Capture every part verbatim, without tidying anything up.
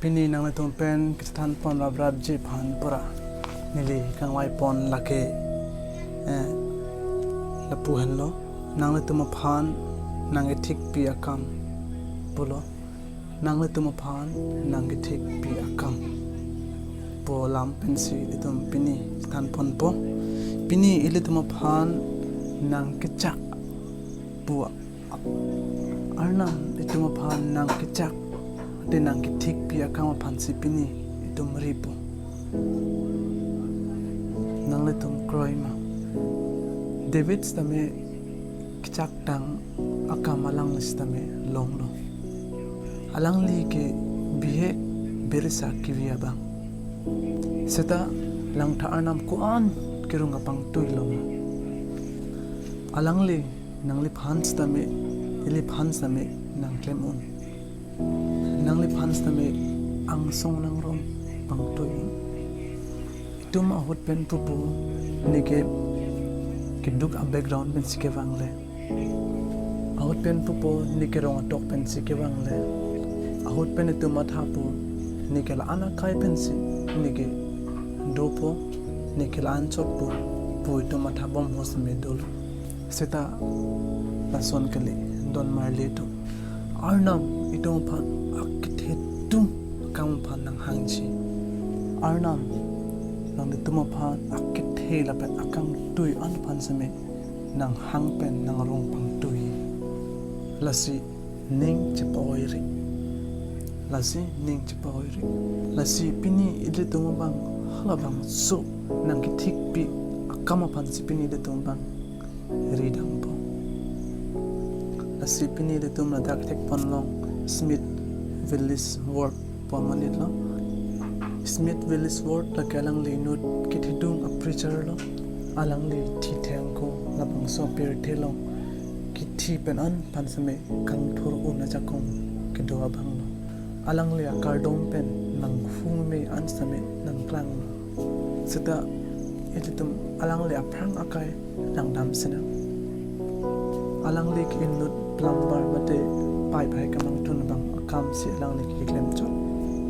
Pini nanglitum pen kachethan pon rap rapji aphan pura neli kangvai pon lake, eh, lapu henlo. Nanglitum aphan nangkethikpi akam pulo. Nanglitum aphan nangkethikpi akam pu alam pensi ilitum pini chethan ponpo. Pini ilitum aphan nangkechak pu Arnam itum aphan nangkechak, ate nangkethikpi akam aphansi pini itum ripo. Nanglitum kroima. David sitame kechaktang akam alang sitame longlo. Alangli ke bihek beresa kevi abang. Seta langtha Arnam ko-an kerung apangtui loma. Alangli nangliphan sitame, iliphan sitame nangklem un. Nangliphan sitame angsong nangrong pangtui un. Itum ahut pen pupo neke keduk a-background pensi kevangle. Ahut pen pupo neke rong atok pensi kevangle. Ahut pen itum mathapo neke la-an akai pensi neke dopo, neke la-an chotpo pu itum mathabom ahut sitame dolo. Seta lason kali, don marli atum. Arnam itum aphan akethe atum akam aphan nanghangji. Arnam nanglitum aphan akethe lapen akangtui an aphan sitame nanghang pen nangrong pangtui. Lasi ning chepa-oirik. Lasi ning chepa-oirik. Lasi pini ilitum abang halabangso nangkethikpi akam aphansi pini ilitum abang ridampo. Lasi pini ilitum ladak thek ponlong Smith Wigglesworth pu amonit lo. Smith Wigglesworth lake alangli inut kethedung a-preacher lo. Alangli thithengko labangso apirthe along kethi pen an aphan sitame kangthur un ajakong kedo abang lo. Alangli akardom pen nanghumeme an sitame nangklanglo. Seta ilitum alangli aphrang akai langdam sinang. Alangli ke inut plumber mate pipe hai kemangtun abang akamsi alangli keklem chot.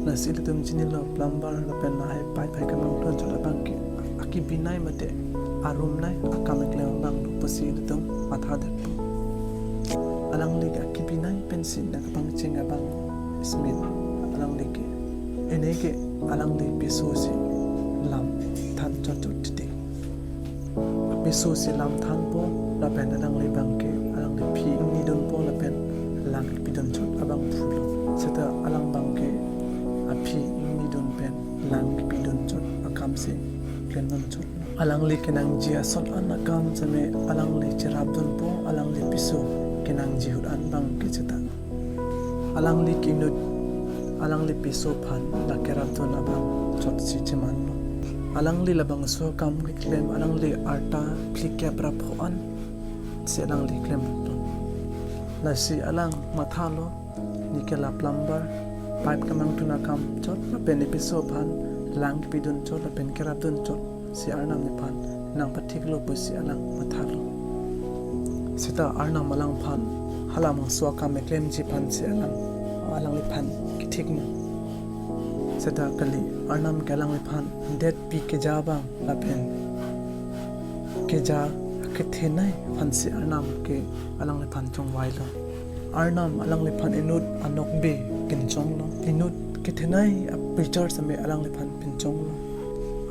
Lasi ilitum chinilo plumber lapen lahai pipe hai kemangtun chot abang ke akibinai mate arumnai akam keklem abang do pusi ilitum mathadetpo. Alangli ke akibinai pensi nangkepangcheng abang Smith alangli ke. Ene ke alangli piso si lam than chot chot titi. Piso si lam thanpo lapen alangli abang ke alangli aphi ingni dunpo lapen lang pidun chot abang pulo. Seta alang abang ke aphi ingni dun pen lang pidun chot akamsi klemdun chot. Alangli kenangji ason an akam sitame alangli cherapdunpo, alangli piso kenangji ahut an abang ke seta. Alangli ke inut, alangli piso aphan la kerapdun abang chotsi chemanlo. Alangli labangso akam keklem, alangli arta phlikep ra pho ansi alangli klemdun. Lasi alang mathalo, neke la plumber, pipe kemangtun akam chot lapen ne piso aphan lang kepidun chot lapen kerapdun chot si Arnam nephan nangpathiklo pusi alang mathalo. Seta Arnam alangphan halabangso akam keklemji aphansi alang alangliphan kethikma? Seta kali, Arnam ke alangliphan detpi keja abang lapen keja kethenei aphansi Arnam ke alangliphan chongvailo. Arnam alangliphan inut anokbe kinchonglo. Inut kethenei a-preacher sitame alangliphan pinchonglo.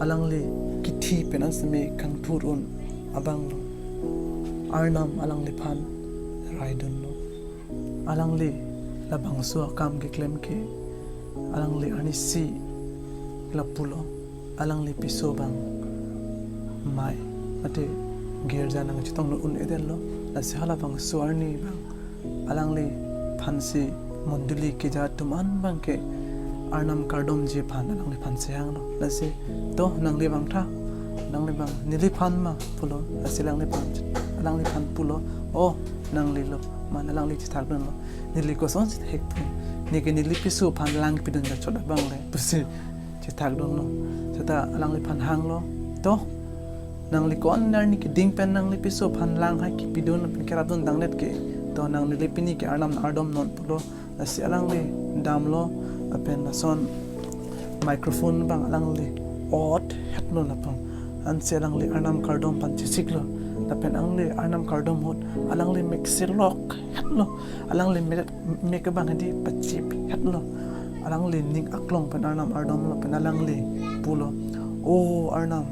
Alangli kethi pen an sitame kangthur un abanglo. Arnam alangliphan raidunlo. Alangli labangso akam keklem ke alangli arnisi lapulo. Alangli piso abang mai mate girja nangchetong un-edetlo. Lasi halabangso arni abang alangliphansi mondoli keja atum an abang ke Arnam kardomji aphan alangliphan sehanglo. Lasi, "To, nangli vangtha, nangli vang, neliphan ma?" pulo. Lasi alangliphan, alangliphan pulo, "O, nanglilo," man alangli chethakdunlo. "Neli kosonsi thekpo? Neke neli piso aphan lang pidun chot abang le," pusi chethakdunlo. Seta alangliphan hanglo, "To, nangli ko-an arni keding pen nangli piso aphan lang hai kepidun pen kerapdun tangdet ke? To, nang neli pini ke Arnam ardomnon," pulo. Lasi alangli damlo, Lapen lason microphone abang alangli ot hetlo lapen ansi alangli Arnam kardom aphan chesiklo. Lapen alangli Arnam kardom ahut alangli mek selok hetlo. Alangli mek, mek abang hedi pachip hetlo. Alangli ning aklong pen Arnam ardomlo pen alangli pulo, "O Arnam,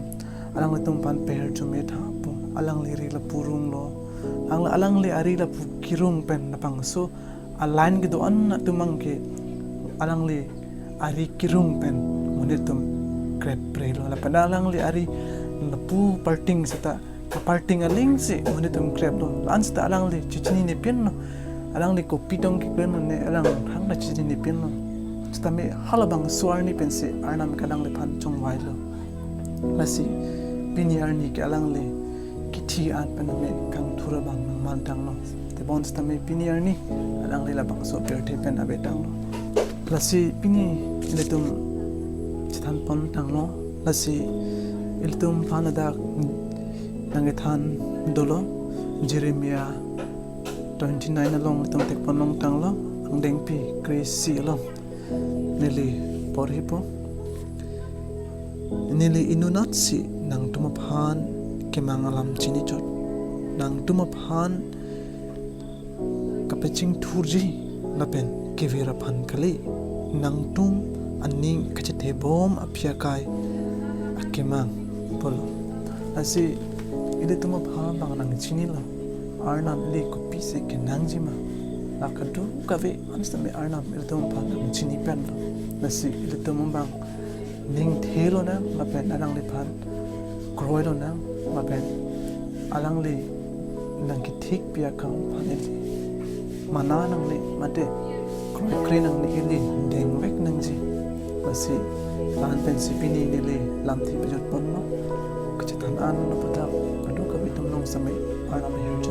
alanglitum aphan peher chome tha," pu. Alangli ari lapu runglo. Alang, alangli ari lapu kerung pen labangso a-line kedo-an atum abang ke alangli ari kerung pen monit atum krep prelo. Lapen alangli ari lapu parting seta, parting aling si monit atum kreplo. Lason seta alangli chechinine pinlo. Alangli kopi tong keklem ne alang hang ta chechinine pinlo. Seta me halabangso arni pensi Arnam ke alangliphan chongvailo. Lasi pini arni ke alangli kithi an pen me kangthur abang nangmantanglo. Tebon seta me pini arni alangli labangso pirthe pen avetanglo. Lasi pini ilitum chethan pontanglo. Lasi ilitum aphan ladak nangkethan dolo, Jeremiah twenty-nine along ilitum thekpon longtanglo, angdengpi kre-isi along. Neli porhipo. Neli inutnatsi nangtum aphan kemang alam chinichot. Nangtum aphan kapachingthurji lapen kevir aphan kali. Nangtum aning kachethe bom aphi akai akemang pulo. Lasi ilitum aphan abang nangchinilo. Arnam ili kopisi kenangji ma. La kadokave an seta me Arnam ilitum aphan nangchini penlo. Lasi ilitum abang ning thelonang lapen alangliphan kroilonang lapen alangli nangkethikpi akam aphan ili mana nangne mate kroikre nangne ili dengvek nangji. Lasi lapen pensi pini neli lamthe pajut ponlo. Kachethan an lo pada kadokave atum along seta me Arnam ahirjuji.